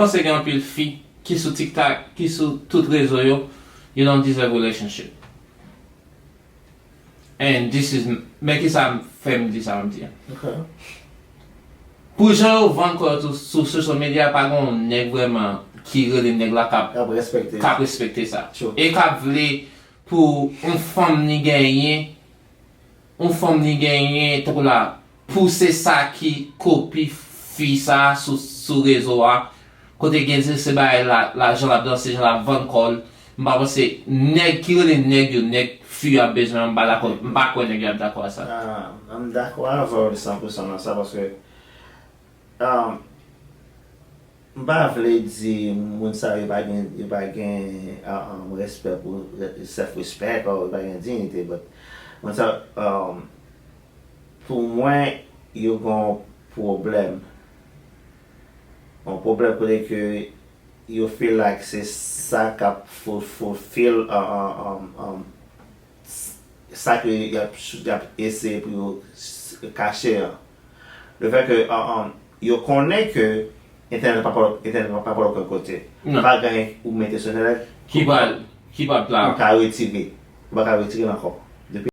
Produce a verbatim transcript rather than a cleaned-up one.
panse gen anpil fi ki sou TikTok, ki sou tout rezo yo, you don't deserve relationship. And this is, men ki sa fè m di sa m di a. Okay. Pou jan yo vann kò yo sou, sou social media, pa gen yon nèg vrèman ki rele nèg la k ap K ap respekte. K ap respekte sa. True. E k ap vle pou yon fanm ni genyen, yon fanm ni genyen, tankou la, pou se sa ki kopi fi sa sou, sou rezo a, kote gen se, se bagay la, la jan l ap danse, jan l ap vann kò l. M pa panse nèg ki rele nèg yo, nèg fi yo ap bezwen, m pa dakò, m pa kwè nèg yo ap dakò a sa. Ah, m dakò avè w san pou san nan sa, paske ah, m pa vle di moun sa yo pa gen, yo pa gen ah, ah, respè pou self respect, yo pa gen diyite, but moun sa, ah, pou mwen, yo gen yon pwoblèm. Yon pwoblèm kote ke yo feel like se sa k ap fu- fulfill ah, ah, ah, ah, sa ke y ap, y ap eseye pou yo s- kache an. Le fè ke an, an, yo konnen ke entènèt pa pral, entènèt pa pral okenn kote. Non. Pa gen ou mete sou entènèt Ki pral, ki pral la. ou ka retire. Ou pa ka retire l ankò. Depi